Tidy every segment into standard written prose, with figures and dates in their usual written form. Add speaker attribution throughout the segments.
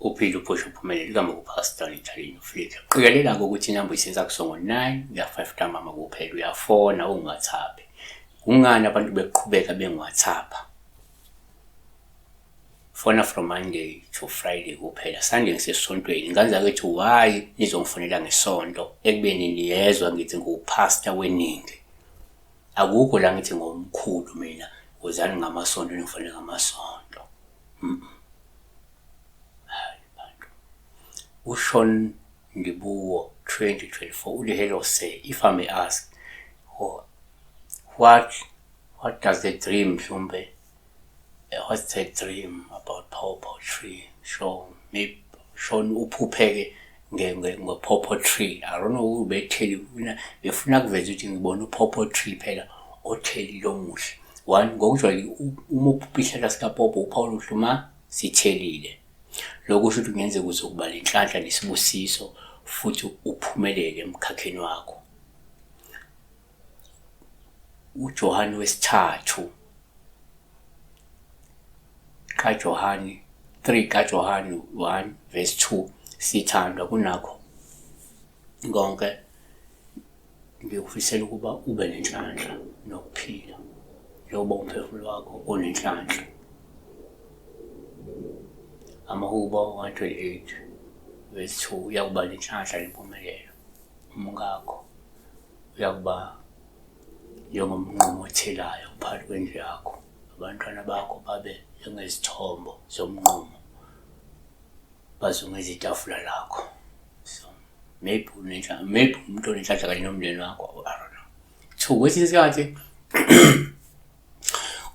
Speaker 1: Uphile uphushe uphumelele kama kuPastor Italian Flick. Qikelela-ke ukuthi inamba uyisenza kusongo 9 kuya 5 ntambama kuphela uyafona ungiWhatsApp. Kungani abantu beqhubeka bengiWhatsApp? Fona from Monday to Friday kuphela. Sunday ngisesontweni. Ngane zakwethu why nizongifonela ngesonto ekubeni niyezwa ngithi ngiwupastor weningi. Akukho la ngithi ngomkhulu mina wozani ngamasonto ningifonele ngamasonto. Hayi bantu. USean Ndibuwo 2024 uthi hello sir if I may ask what does the dream mhlawumbe what's the dream about pawpaw tree show maybe Sean uphupheke nge-pawpaw tree I don't know ubetheli befuna kuveza ukuthi ngibona u-pawpaw tree phela othelile omuhle one ngokujwayelekile uma uphupha isihlahla sikapopo uphawu oluhle uma sithelile lokho kusho ukuthi kungenzeka uzokuba nenhlanhla nesibusiso futhi uphumelele emkhakheni wakho. UJohane wesithathu kaJohane 3 kaJohane 1 verse 2 sithandwa kunakho konke ngikufisela ukuba ube nenhlanhla nokuphila njengoba umphefumulo wakho unenhlanhla. Amahubo 128 verse 2 uyakuba nenhlanhla nempumelelo umkakho uyakuba njengomnqumo othelayo phakathi kwendlu yakho abantwana bakho babe njengezithombo zomnqumo bazungeze itafula lakho. So maybe unenhlanhla, maybe umuntu onenhlanhla kanye nomndeni wakho, I don't know. Two, kwesinye isikhathi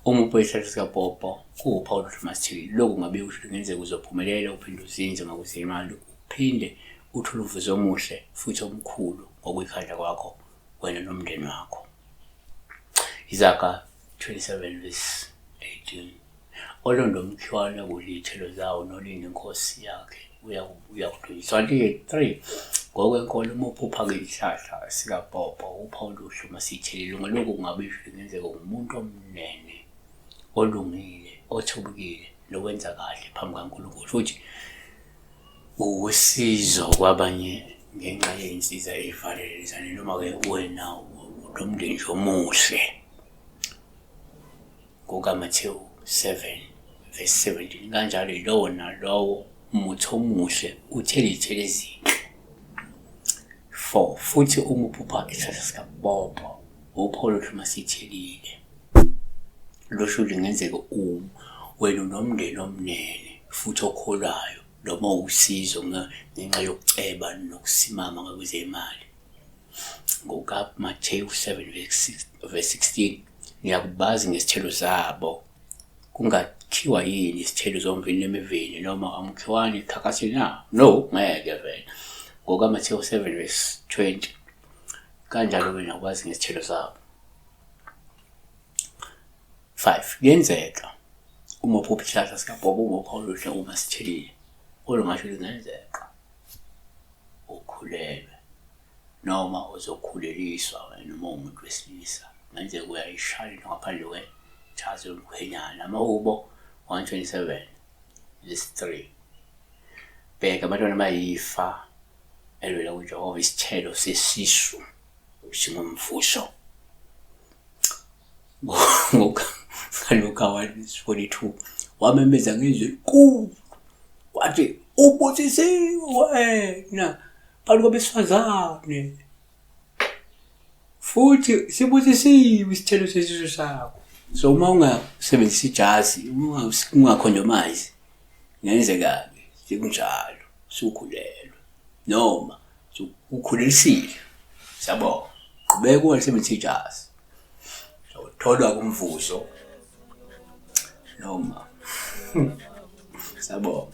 Speaker 1: uma uphume isihlahla sikapopo kuwuphawu oluhle masithile. Lokhu kungabe kusho ukuthi kungenzeka uzophumelela uphinde uzinze ngokuzimali, uphinde uthole umvuzo omuhle futhi omkhulu ngokuyikhandla kwakho wena nomndeni wakho. Izaga 27 verse 18. Olonda umkhiwane ukudla iy'thelo zawo nolinda inkosi yakhe uyakudunyiswa. Kanti-ke 3 ngokwenkolo uma uphupha-ke isihlahla sikapopo uphawu oluhle uma sithelile ngalokhu kungabe kungenzeka ungumuntu omnene olungile othobekile nowenza kahle phambi kaNkulunkulu futhi uwusizo kwabanye ngenxa yey'nsiza ey'valelizane noma-ke wena unomndeni nje omuhle. NgokaMathewu 7 verse 17 kanjalo yilowo nalowo muthi omuhle uthela izithelo ezinhle. 4 futhi uma uphupha isihlahla sikapopo uphawu oluhle uma sithelile lusho ukuthi kungenzeka wena unomndeni omnene futhi okholwayo noma uwusizo ngenxa yokuceba nokusimama ngakwezemali. NgokaMathewu 7 verse 16 niyakubazi ngezithelo zabo. Kungakhiwa yini isithelo zomvini nemivini noma amkhiwani ikhakhasi na? No, ngeke vele. NgokaMathewu 7 verse 20 kanjalo-ke niyakwazi ngezithelo zabo. 5 kuyenzeka uma uphupha isihlahla sikapopo uma uphawu oluhle uma sithelile olungasho lungenzeka ukhulelwe noma uzokhuleliswa wena uma uwumuntu wesilisa kungenzeka uyayishaya into ngaphandle kwejazi lomkhwenyana. Amahubo 127 verse 3 bheka abantwana bayifa elivela kuJehova, isithelo sesisu singumvuzo. NgokaLuka 1:42 wamemeza ngezwi elikhulu wathi ubusisiwe wena phakathi kwabesifazane futhi sibusisiwe isithelo sesisu sakho. So uma ungasebenzisi ijazi, uma ungakhondomayizi kungenzeka-ke sekunjalo usukhulelwe noma ukhulelisile. Siyabonga. Qhubeka ungalisebenzisi ijazi. Utholwa kumvuzo noma siyabonga.